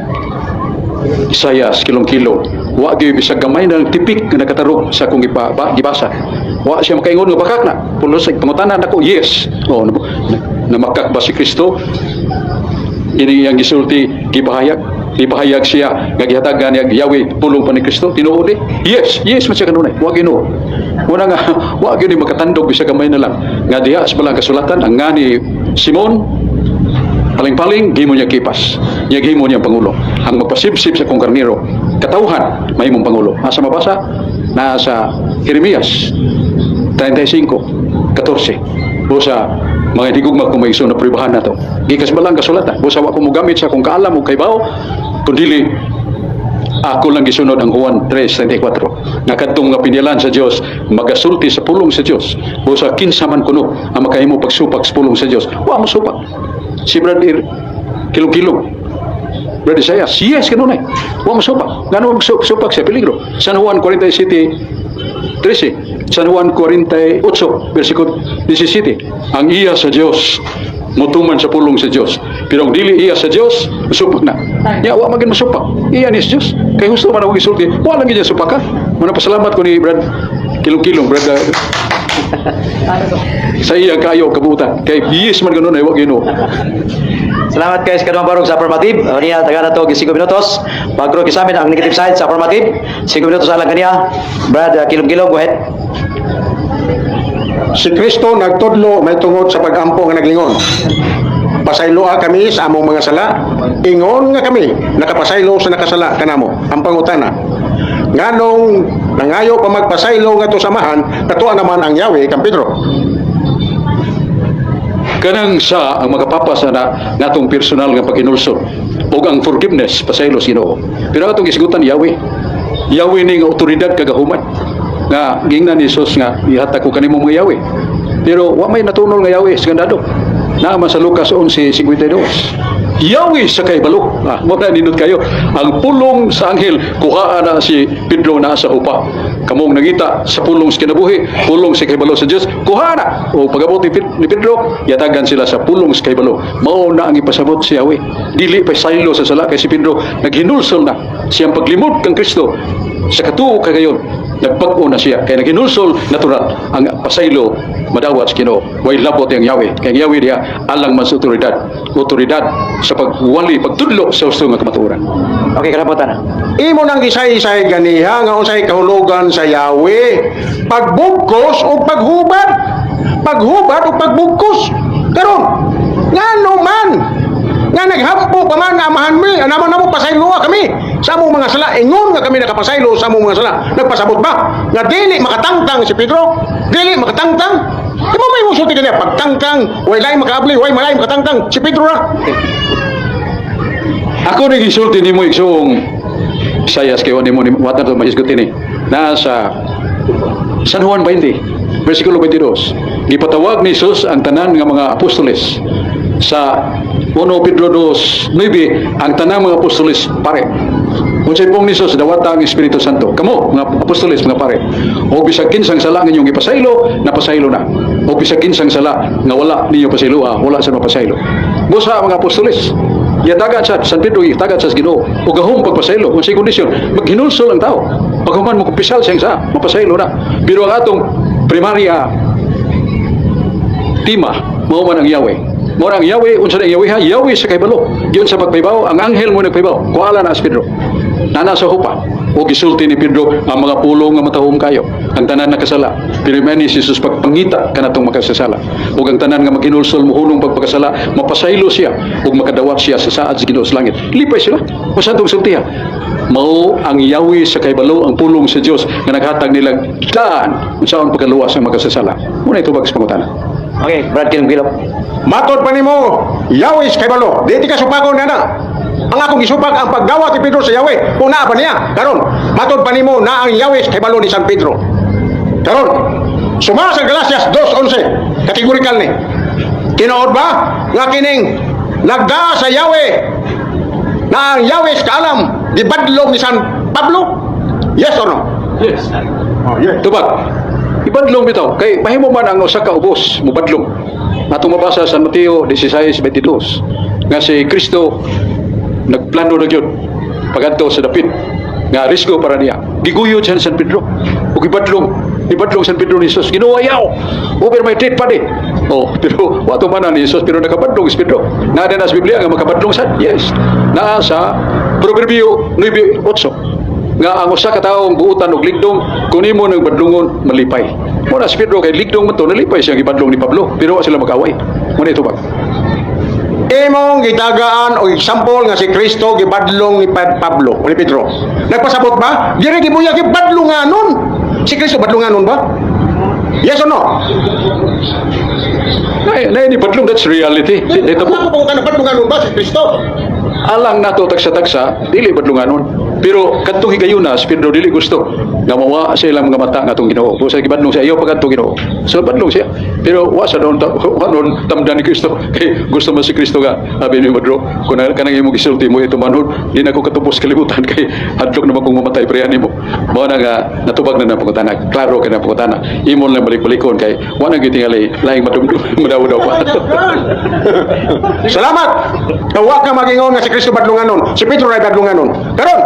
Isayas Kilong-Kilo, wa gyud bisag gamay ng tipik nga nakatarog sa akong gibasa. Wa siya makaingon nga bakak na pulos. Sa pangutana nako, yes oh, namakak ba si Kristo? Ini iyang gisulti, gipahayag, gipahayag siya nga gihatagan niya Yahweh pulong pa ni Kristo. Tinuod eh, yes yes man siya kanunay. Wa Ginoo wala nga wa gyud ni makatandog bisag gamay na lang nga diha sa balang kasulatan ang nga ni Simon paling-paling gihimo niya Kepas niya, gihimo niya pangulo. Ang magpasibsib sa kong karnero katawhan mahimong pangulo. Asa mabasa na sa Jeremias 35:14 o sa mga higugma kung may iso na pribahan na to gikas balang kasulatan. Busa wa ko mogamit sa akong kaalam o kaybaw, kundili Ako lang gisunod ang Juan 3:34. Nga kadtong nga pinyalan sa Dios magasulti sa pulong sa Dios. Busa kinsa man kuno ang makahimo pagsupak sa pulong sa Dios. Wa mo supak. Si Brad Kilong-kilong. Brad Isaias, yes kanunay. Wa mo supak. Ngano supak sa peligro. San Juan 47:13, San Juan 48, versikulo 17. Ang iya sa Dios mutuman sa pulong sa Dios. Pero ang dili iya sa Dios, supak na. Ya, wa magin masupak. Iya ni sa Dios. Kay husto man ako gisulti, wa lang gyud supaka. Muna pasalamat ko ni Brad Kilong-kilong, Brad sa iya kayo kabutan. Kay yes man ganun ay wa Ginoo. Salamat kay sa kaduhang barog sa affirmative. Niya taga na to 5 minutos. Pag examine ang negative side sa affirmative. 5 minutos alang kaniya. Brad Kilong-kilong, go ahead. Si Kristo nagtudlo may tungod sa pag-ampo nga naglingon. "Pasayloa kami sa among mga sala, ingon nga kami nakapasaylo sa nakasala kanamo." Ang pangutana, nganong nangayo pa magpasaylo ngadto sa Amahan, katoa naman ang Yahweh kang Pedro? Kanang sa ang makapapasa na natong personal nga paghinulsol ug ang forgiveness, pasaylo sa Ginoo. Pero atong gisgutan, Yahweh. Yahweh ning autoridad kagahuman nga gingnan ni Jesus nga ihatag ko kanimo mga Yahweh. Pero wa may natunol nga Yahweh sa kandado. Naa man sa Lucas 11:52. Yahweh sa kahibalo. Ah, mo na nindot kayo. Ang pulong sa anghel, kuhaan na si Pedro na sa hupa. Kamong nangita sa pulong sa kinabuhi, pulong sa kahibalo sa Dios, kuha na. O pag-abot ni Pedro, yatagan sila sa pulong sa kahibalo. Mao na ang ipasabot si Yahweh. Dili pa saylo sa sala kay si Pedro naghinulsol na siyang paglimod kang Kristo sa katuo kagayon nagbag-o na siya kay naghinulsol natural ang pasaylo madawat sa Ginoo. Way labot ang Yahweh kay ang Yahweh diha alang man sa otoridad, otoridad sa pagwali, pagtudlo sa husto nga kamatuoran. Okay, kalabutan. Imo nang gisay-isay ganiha nga unsay kahulugan sa Yahweh. Pagbugkos o paghubad. Paghubad o pagbugkos. Karon, ngano man nga naghampo pa man nga amahan mi, naman namo pasayloa kami sa among mga sala, ingon nga kami nakapasaylo sa among mga sala. Nagpasabot ba nga dili makatangtang si Pedro? Dili makatangtang? Di mo may musulti kaniya, pagtangtang, way lain makaabli, way malay makatangtang, si Pedro ra. Ako ning gisulti nimo, igsoong Isayas, kay wa nimo ni wa na to mahisgot ini. Nasa San Juan 20 versikulo 22. Gipatawag ni Jesus ang tanan nga mga apostoles. Sa 1 Pedro 2:9, ang tanang mga apostoles pare. Unsay pong ni Jesus, dawata ang Espiritu Santo. Kamo mga apostoles, mga pare. O bisag kinsang sala nga inyong ipasaylo, napasaylo na. O bisag kinsang sala nga wala ninyo pasaylo, wala sa mapasaylo. Busa mga apostoles, yatagan sa San Pedro, yatagan sa Ginoo o gahom pagpasaylo. Unsay kondisyon? Maghinulsol ang tao. Paghuman mo kumpisal siyang sa mapasaylo na. Pero ang atong primarya tema mao man ang Yahweh. Mao ang Yahweh, unsa na ang Yahweh ha? Yahweh sa kahibalo. Yun sa pagpahibaw, ang anghel mo nagpahibaw. Kuala na si Pedro. Nana sa hupa. O gisulti ni Pedro ang mga pulong nga matahom kayo. Ang tanan nakasala. Pero man ni Jesus pagpangita kanatong makasasala. Ug ang tanan nga maghinulsol mohunong pagpakasala, mapasaylo siya ug makadawat siya sa saad sa Ginoo sa langit. Lipay sila. Unsa atong sultiha? Mao ang Yahweh sa kahibalo, ang pulong sa Dios nga naghatag nilang daan unsaon pagkaluwas ang makasasala. Muna ito sa pangutana. Okay, Brad Kilong-kilong. Matod pa nimo, Yahweh sa kahibalo. Di ka supakon na na. Ang akong gisupak ang pagdawat ni Pedro sa Yahweh. Kung naa pa niya, karon, matod pa nimo na ang Yahweh sa kahibalo ni San Pedro. Karon, suma sa Galatias 2:11, kategorikal ni. Tinuod ba nga kining nagdaa sa Yahweh na ang Yahweh sa kaalam gibadlong ni San Pablo? Yes or no? Yes. Oh, yes. Tubag. Ibadlong bitaw kay mahimo man ang usa ka ubos mobadlong. Atong mabasa sa Mateo 16:22 nga si Kristo nagplano na gyud pagadto sa dapit nga risgo para niya. Giguyod siya ni San Pedro. Ug ibadlong, ibadlong San Pedro ni Jesus. "Ginoo, ayaw. Over my dead body." Oh, pero wa to man ni Jesus, pero nakabadlong si Pedro. Naa na sa Biblia nga makabadlong sad. Yes. Naa sa Proverbio 9:8 nga ang usa ka taong buutan og ligdong, kun imo nang badlungon, malipay. Mo na si Pedro kay ligdong man to, nalipay siya gibadlong ni Pablo, pero wa sila mag-away. Mo na ito ba? Imong gitagaan og example nga si Kristo gibadlong ni Pablo o ni Pedro. Nagpasabot ba? Diri gibuya gibadlonganon. Si Kristo badlonganon ba? Yes or no? Na ni badlong, that's reality. Dito po. Ako po kana, badlonganon ba si Kristo? Alang nato tagsa-tagsa, dili badlunganon. Pero kadtong higayuna si Pedro dili gusto nga mawa sa ilang mga mata nga atong Ginoo. Kung sa gibadlong siya, ayaw pagadto, Ginoo. So badlong siya. Pero wa sa doon wa doon tamdan ni Kristo kay gusto man si Kristo nga abi ni Madro kung na, kanang imong gisulti mo ito manhod di na ko katupos kalibutan kay hadlok naman kung mamatay prehan nimo. Mao na nga natubag na ng pangutana. Klaro kay na pangutana. Imon lang balik-balikon kay wa na gyud tingali laing madumdum madaw-daw pa. Salamat. Wa ka magingon nga si Kristo badlunganon. Si Pedro ray badlunganon. Karon,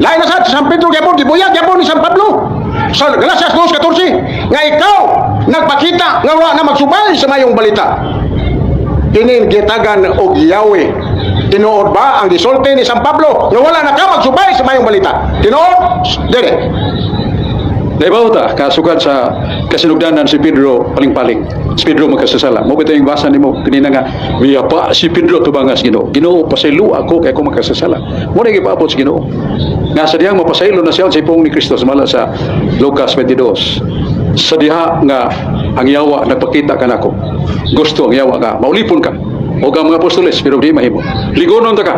lain na sad si San Pedro gyapon gibuyag gyapon ni San Pablo sa Galatias 2:14 nga ikaw nagpakita nga wa na magsubay sa mayong balita. Kini gitagan og Yahweh. Tinuod ba ang gisulti ni San Pablo nga wala na ka magsubay sa mayong balita? Tinuod? Dili. Naibaw ta, kasukad sa kasinugdanan si Pedro paling-paling. Si Pedro magkasasala. Mo bitaw yung basa nimo kanina nga miyapa si Pedro tubangas Ginoo. Ginoo, pasaylo ako kay ako magkasasala. Mo na gipaabot sa Ginoo. Nga sa dihang mapasaylo na siya sa ipong ni Kristo sumala sa Lucas 22. Sa diha nga ang yawa nagpakita kanako. Gusto ang yawa nga maulipon ka o ang mga apostoles, pero di mahimo. Ligonon ta ka.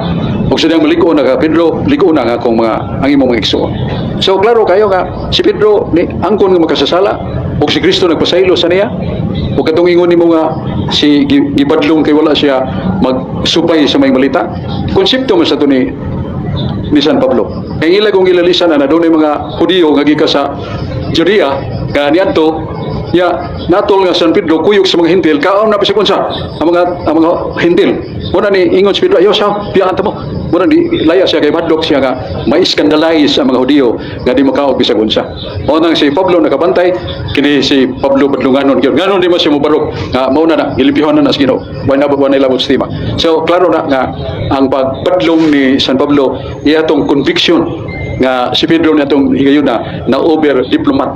Og sa dihang maligo na ka Pedro, ligo na nga akong mga ang imong mga igsuon. So klaro kayo nga si Pedro ni angkon nga makasasala ug si Kristo nagpasaylo sa niya. Ug katong ingon nimo nga si gibadlong kay wala siya magsupay sa may balita. Konsepto man sa to ni San Pablo. Kay ila kong gilalisan na dunay mga Hudiyo nga gikan sa Judea nga niadto ya natol nga San Pedro kuyog sa mga Hentil, kaon na bisag unsa ang mga Hentil. Muna ni ingon si Pedro, "Ayaw siya, biyaan ta mo." Muna ni laya siya kay madlok siya nga ma-scandalize ang mga Hudiyo nga di makaog bisag unsa. Mao nang si Pablo nakabantay kini si Pablo badlunganon gyud. Nganon di man siya mobarog nga mao na na gilimpyuhan na na sa Ginoo. Wa na wa na ilabot sa tema. So klaro na nga ang pagbadlong ni San Pablo iya tong conviction nga si Pedro na itong higayon na na over diplomat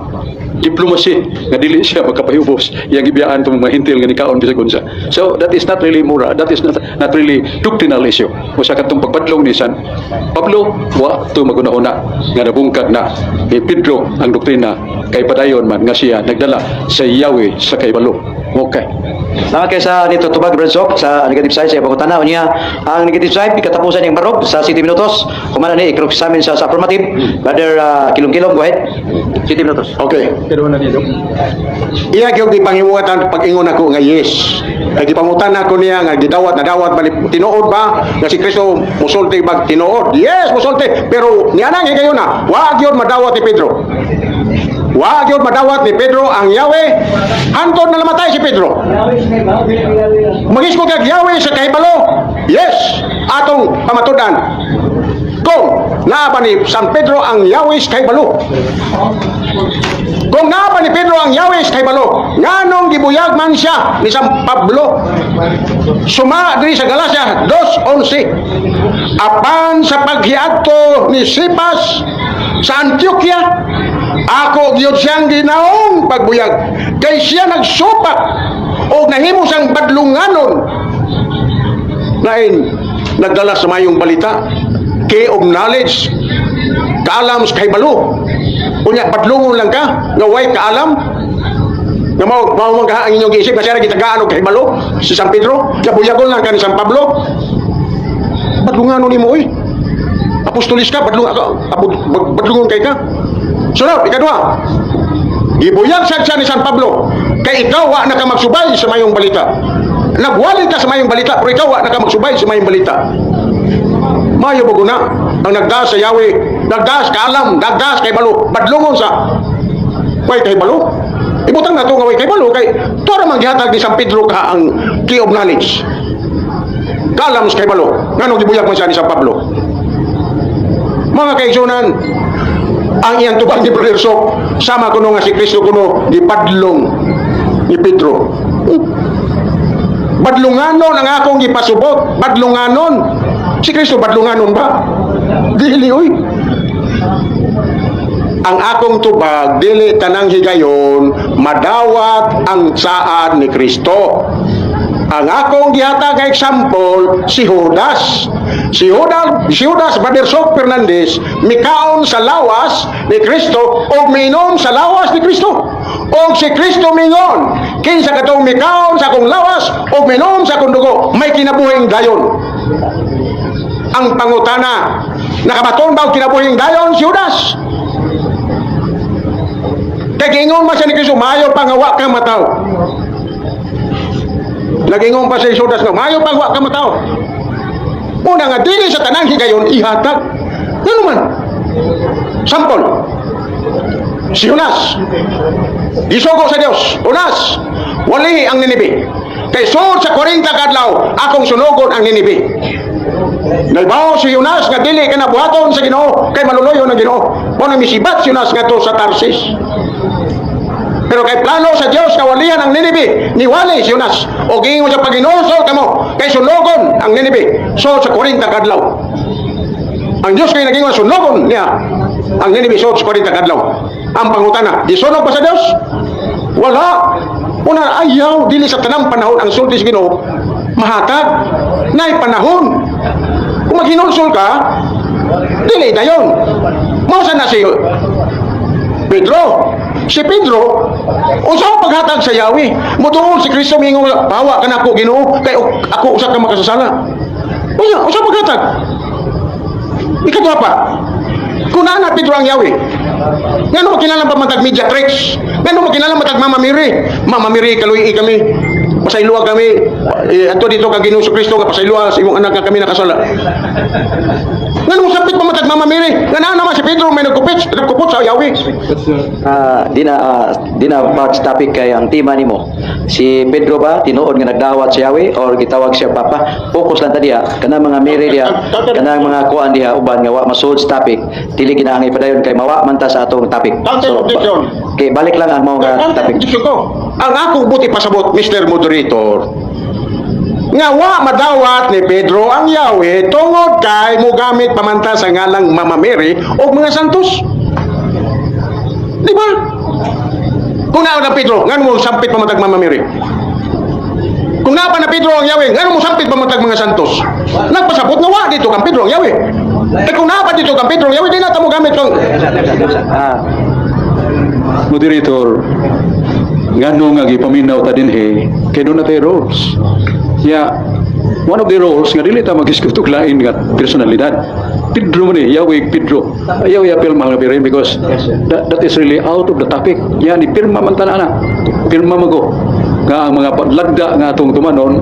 diplomacy nga dili siya magkapahubos iyang gibiyaan tong mga Hentil nga nikaon bisag unsa. So that is not really moral, that is not really doctrinal issue. Usa katong pagbadlong ni San Pablo wa to magunahuna nga nabungkag na ni Pedro ang doktrina kay padayon man nga siya nagdala sa Yahweh sa kahibalo. Okay. Salamat kay sa nito tubag, Brad Sok, sa negative side sa pangutana. Unya ang negative side katapusan yung barog sa 7 minutos. Kumana ni i-cross-examine sa affirmative. Brother Kilong-Kilong, go ahead. 7 minutos. Okay. Pero na dito. Iya gyud gipangimutan pag-ingon ako nga yes. Kay gipangutan ako niya nga gidawat na dawat bali tinuod ba nga si Kristo musulti bag tinuod? Yes, musulti. Pero niya nang higayon na wa gyud madawat ni Pedro. Wa gyud madawat ni Pedro ang Yahweh hantod na namatay si Pedro. Magisgo kag Yahweh sa kahibalo. Yes, atong pamatudan. Kung naa ba ni San Pedro ang Yahweh sa kahibalo? Kung naa ba ni Pedro ang Yahweh sa kahibalo, nganong gibuyag man siya ni San Pablo? Suma diri sa Galacia 2:11. Apan sa paghiadto ni Sipas sa Antioquia, ako gyud siyang ginaong pagbuyag kay siya nagsupak o nahimo siyang badlunganon nain nagdala sa mayong balita, key of knowledge, kaalam sa kahibalo. Unya badlungon lang ka nga way kaalam nga mao mao man ka ang inyong giisip nga siya ra gitagaan og kahibalo si San Pedro, kabuyagon lang ka ni San Pablo. Badlunganon nimo oy, apostolis ka, badlung badlungon kay ka. Sunod, ikaduha, gibuyag sad siya ni San Pablo kay ikaw wa na ka magsubay sa mayong balita. Nagwali ka sa mayong balita pero ikaw wa na ka magsubay sa mayong balita. Mayo ba guna ang nagdaas sa Yahweh, nagdaas kaalam, nagdaas kay balo, badlungon sa way kay balo? Ibutang na to nga way kay balo kay to ra man gihatag ni San Pedro ka ang key of knowledge. Kaalam sa kay balo. Nganong gibuyag man siya ni San Pablo? Mga kaigsunan, ang iyang tubag ni Brother Sok, sama kuno nga si Kristo kuno gipadlong ni Pedro. Badlunganon ang akong gipasubot, badlunganon. Si Kristo badlunganon ba? Dili oy. Ang akong tubag dili tanang higayon madawat ang saad ni Kristo. Ang akong gihatag nga example si Judas. Si Judas, Brother Sok Fernandez, mikaon sa lawas ni Kristo o minom sa lawas ni Kristo. O si Kristo mingon, "Kinsa katong mikaon sa akong lawas o minom sa akong dugo, may kinabuhing dayon." Ang pangutana, nakabaton ba og kinabuhing dayon si Judas? Kay giingon man siya ni Kristo, "Maayo pa nga wa ka mataw." Nagingon pa si Judas nga, "Maayo pa wa ka mataw." Una nga, dili sa tanang higayon ihatag. Ngano man? Sample. Si Jonas. Gisugo sa Dios. "Jonas, wali ang Ninibe. Kay sulod sa 40 kadlaw, akong sunugon ang Ninibe." Naibaw si Jonas nga dili ka nabuhaton sa Ginoo kay maluluyon ang Ginoo. Mao nang misibat si Jonas ngadto sa Tarsis. Pero kay plano sa Dios nga walihan ang Ninibe, niwali si Jonas. O giingon sa paghinulsol kamo kay sunugon ang Ninibe sulod sa 40 kadlaw. Ang Dios kay nagingon sunugon niya ang Ninibe sulod sa 40 kadlaw. Ang pangutana, gisunog pa sa Dios? Wala. Una, ayaw, dili sa tanang panahon ang sulti sa Ginoo mahatag. Nay panahon. Kung maghinulsol ka, dili dayon. Mao sa na si Pedro. Si Pedro, unsa ang paghatag sa Yahweh? Mutuon si Kristo, mingon, "Pahawa ka nako, Ginoo, kay ako usa ka makasasala." Unsa paghatag? Ikaduha pa, kung naa na Pedro ang Yahweh, ngano makinahanglan pa man tag mediatrix? Ngano makinahanglan man tag Mama Mary? "Mama Mary, kaluy kami. Pasayloa kami. Eh, adto dito kang Ginoo Kristo nga pasayloa sa imong anak nga kami nakasala." Ngano mo sampit pa man tag Mama Mary? Nga naa naman si Pedro may nagkupot sa Yahweh. Di na part sa topic kay ang tema nimo. Si Pedro ba tinuod nga nagdawat sa Yahweh or gitawag siya papa? Focus lang ta diha kanang mga Mary diha, kanang mga kuan diha uban nga wa masud sa topic. Dili ginaangay padayon kay mawa man ta sa atong topic. Counter objection. Okay, balik lang ang mao nga Counter topic. Objection ko. Ang akong buti pasabot, Mr. Moderator, nga wa madawat ni Pedro ang Yahweh tungod kay mogamit pamanta sa ngalang Mama Mary o mga santos. Di ba? Kung naa na Pedro, ngano mo sampit pamatag Mama Mary? Kung naa pa na Pedro ang Yahweh, ngano mo sampit pamatag mga santos? Nagpasabot nga wa dito kang Pedro ang Yahweh. Eh kung naa pa dito kang Pedro ang Yahweh, di na ta mo gamit kang Moderator, ngano nga gipaminaw ta dinhi kay duna tay rules. Ya, one of the rules nga dili ta magisgutok og lain nga personalidad. Pedro man eh, Yahweh Pedro. Ayaw ya-appeal, mahal nga birin, because that is really out of the topic. Ya, ni pirma man tanan na. Pirma man ko nga ang mga lagda nga atong tumanon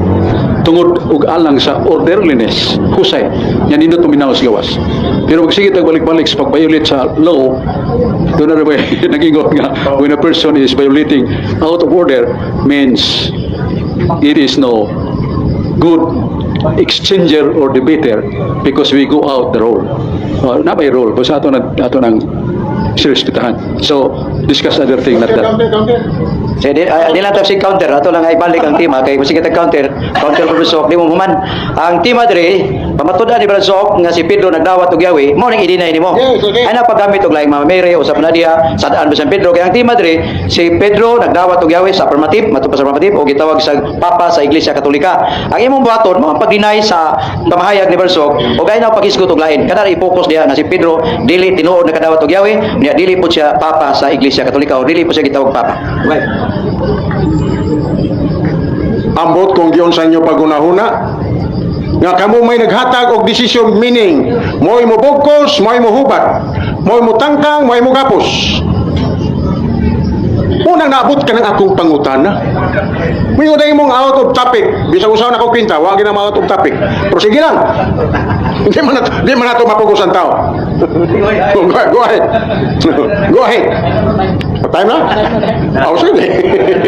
tungod og alang sa orderliness, husay yan, nindot tuminaw sa gawas, pero magsige tag balik-balik sa pag-violate sa law. Doon na ba nagingon nga when a person is violating out of order means it is no good exchanger or debater because we go out the role. Na by role basta ato na ato nang sirespetahan. So discuss other thing, not that. Counter, counter. Sige, di lang tayo si counter. Ato lang ay balik ang tema. Kay sige tag counter. Counter Brad Sok, di mo human. Ang tema dire, pamatud-an ni Brad Sok nga si Pedro nagdawat og Yahweh, mao ning i-deny nimo. Yes, okay. Ay napagamit og laing Mama Mary, usap na diha, sadaan ba San Pedro. Kay ang tema dire, si Pedro nagdawat og Yahweh sa affirmative, matud pa sa affirmative, o gitawag sa Papa sa Iglesia Katolika. Ang imong buhaton, mao ang pag-deny sa pamahayag ni Brad Sok, o gay na paghisgot og lain. Kada i-focus diha nga si Pedro dili tinuod nakadawat og Yahweh, niya dili po siya Papa sa Iglesia Katolika o dili po siya gitawag Papa. Okay. Ambot kung giyon sa inyo pagunahuna nga kamo may naghatag og decision, meaning mo'y mobugkos, mo'y mohubat, mo'y motangkang, mo'y mogapos. Unang naabot ka ng akong pangutana. May unang imong out of topic. Bisag usaw na ko kwenta, wa gina out of topic. Pero sige lang. Di man nato mapugos ang tao. Go ahead. Go ahead. Time na? Oh, sige.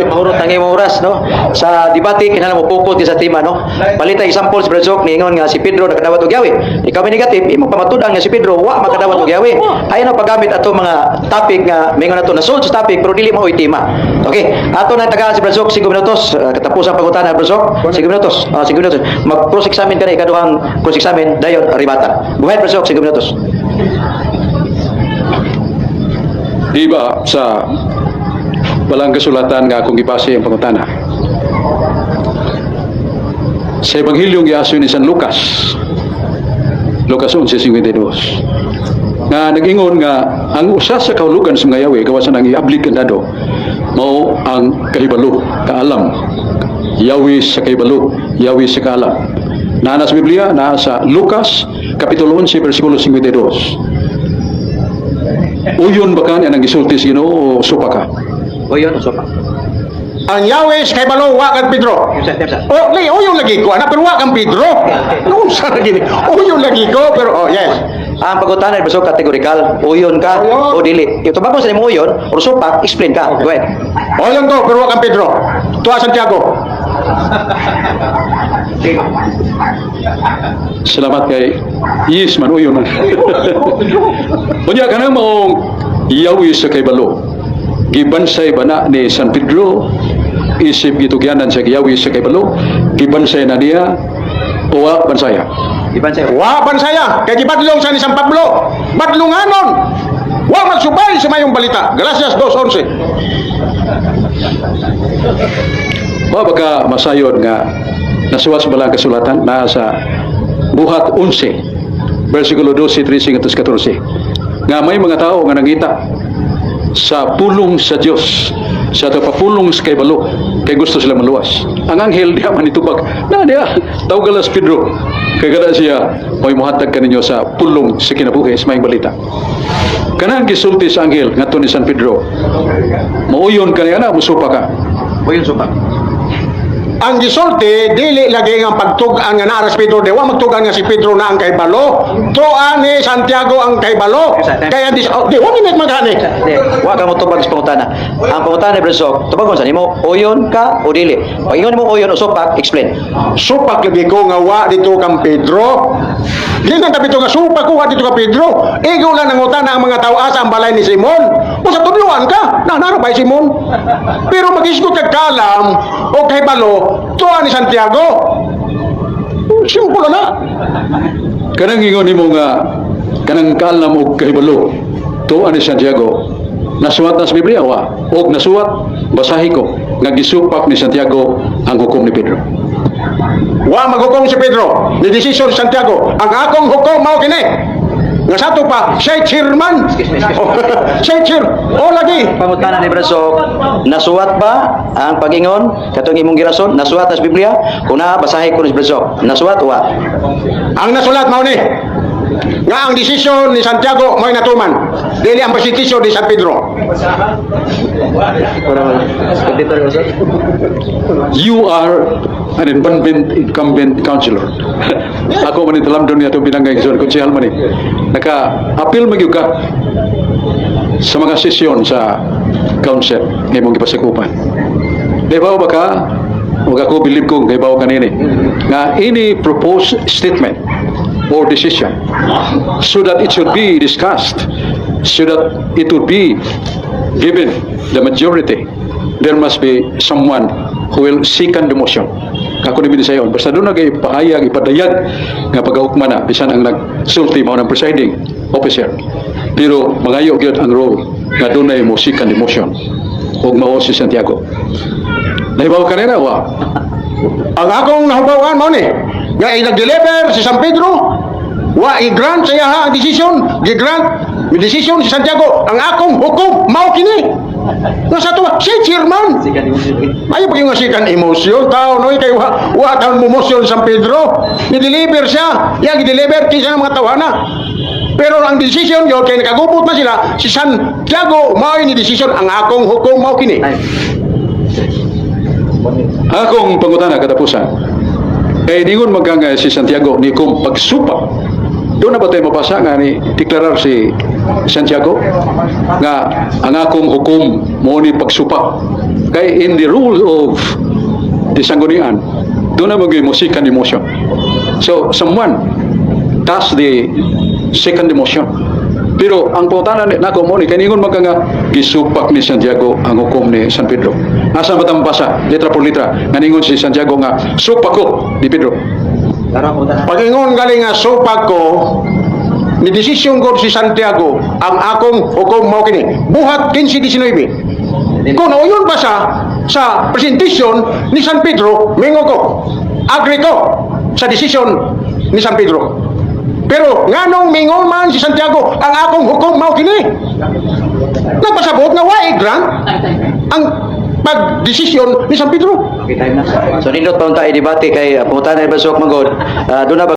Mahurot ang imong oras, no? Sa debate kinahanglan mo focus sa tema, no? Palita example si Brad Sok niingon nga si Pedro nakadawat og Yahweh. Ikaw may negative, imong pamatud-an nga si Pedro wa makadawat og Yahweh. Ayaw na paggamit ato mga topic nga mingon nato na solve sa topic pero dili mao'y tema. Okay, ato na tagaan si Brad Sok 5 minutos. Katapusang pangutana, Brad Sok, 5 minutos. 5 minutos. Mag cross examine ka na, ikaduhang cross examine dayon rebuttal. Go ahead, Brad Sok, 5 minutos. Di ba sa balang kasulatan nga akong gibase ang pangutana? Sa Ebanghelyo giasoy ni San Lucas, Lucas 11:52, nga nag-ingon nga ang usa sa kahulugan sa mga Yahweh gawas nang iablig kandado mao ang kahibalo, kaalam. Yahweh sa kahibalo, Yahweh sa kaalam. Naa na sa Biblia, naa sa Lucas, Kapitulo 11, versikulo 52. Uyon ba ka niya nang gisulti sa Ginoo o supak ka? Uyon o supak? Ang Yahweh sa kaybalo, wa kang Pedro. Oh, li, uyon lagi ko, anak, pero wa kang Pedro. Noon sa lagi ni? Uyon lagi ko, pero, oh, yes. Ang pangutana ay baso kategorikal. Uyon ka Uyon. o dili. Ito ba kung sa imo uyon or supak, explain ka. Go ahead. Uyon ko, pero wa kang Pedro. Tuwa Santiago. Salamat kay yes man, uyon man. Unya kanang maong Yahweh sa kaybalo. Gibansay ba na ni San Pedro isip gitugyanan sa Yahweh sa kaybalo? Gibansay na niya o wa bansaya? Iban sa'yo. Wa bansaya, kay gibadlong sa ni San Pablo. Badlunganon. Wa magsubay sa mayong balita. Galatias 2:11. Wa baka masayod nga nasuwat sa balang kasulatan na sa Buhat 11 versikulo 12, 13 ngadto sa 14 nga may mga tao nga nangita sa pulong sa Dios sa ato papulong sa kaybalo kay gusto sila maluwas. Ang anghel diha man itubag na diha tawgalas Pedro kay kada siya mo'y mohatag kaninyo sa pulong sa kinabuhi, sa maayong balita. Kanang gisulti sa anghel ngadto ni San Pedro, mauyon ka niya na musupak ka? Uyon, supak. Ang gisulti dili lagi nga pagtug-an nga naa si Pedro, di wa magtug-an nga si Pedro na ang kaybalo. Tuan ni Santiago ang kaybalo. Kaya di, oh, di wa minit maghani. Di, wa ka mo tubag sa pangutana. Ang pangutana ni Bresok, tubag sa nimo, uyon ka o dili. Pag ingon nimo uyon o supak, explain. Supak lagi ko nga wa dito kang Pedro. Dili nang kapito nga supak ko wa dito ka Pedro. Igo lang nangutana ang mga tao asa ang balay ni Simon. O sa tudloan ka, na naro ba Simon? Pero magisgot kag kalam o kay balo, tuan ni Santiago. Simple na. Kanang ingon nimo nga kanang kaalam og kahibalo tuan ni Santiago, nasuwat na sa Biblia wa? Og nasuwat, basahi ko nga gisupak ni Santiago ang hukom ni Pedro. Wa maghukom si Pedro. Ni desisyon si Santiago. Ang akong hukom mao kini. Nga sa ato pa, siya chairman. Siya chair. O lagi. Pangutana ni Bresok, nasuwat ba ang pag-ingon katong imong girason? Nasuwat na sa Biblia? Kung naa, basahi ko ni Bresok. Nasuwat wa? Ang nasulat mao ni nga ang desisyon ni Santiago mo'y natuman. Dili ang presentasyon ni San Pedro. You are an incumbent councilor. Ako man italam doon niya itong binangay so konsehal man ni. Naka-appeal man gyud ka sa mga sesyon sa council nga imong gipasakupan. Di ba ba ka? Ug ako believe ko kay bawo kanini nga any proposed statement or decision, so that it should be discussed, so that it would be given the majority, there must be someone who will second the motion. Ako ni sayon, basta doon nagay pahayag, ipadayag nga pagahukman na, bisan ang nagsulti mao ng presiding officer. Pero mangayo gyud ang role nga dunay mo second the motion ug mao si Santiago. Nahibaw ka nila, wa? Ang akong nahubawan mao ni nga i-deliver si San Pedro, wa i-grant sa iyaha ang desisyon, gi-grant mi desisyon si Santiago, ang akong hukom mao kini. Nga sa tuwa, si chairman. Ayaw pa yung second emotion, tao no, kay wa taon mo motion San Pedro. Ni-deliver siya. Yang i-deliver kinsa ng mga tawhana. Pero ang decision yun, kay nakagubot na sila, si Santiago mao ni decision, ang akong hukom mao kini. Akong pangutana katapusan. Kay ningon magkanga si Santiago ni kung pagsupak. Doon na ba tayo mabasa nga ni deklarar si Santiago nga ang akong hukom mo ni pagsupak? Kay in the rule of the sanggunian, doon na maging mo second motion. So someone does the second motion. Pero ang pangutana ni nako mo ni kay ningon magka nga gisupak ni Santiago ang hukom ni San Pedro. Asa ba ta mabasa letra por letra nga ningon si Santiago nga supak ko ni Pedro? Pag-ingon galing nga supak ko, ni desisyon ko si Santiago, ang akong hukom mao kini. Buhat 15:19. Kung nauyon ba sa presentation ni San Pedro, mingo ko, agree ko sa desisyon ni San Pedro. Pero nganong mingon man si Santiago, ang akong hukom mao kini? Nagpasabot nga wa grant ang pagdesisyon ni San Pedro. Okay, time na. So nindot pa unta debate kay pangutan na Brad Sok manggod. Doon na ba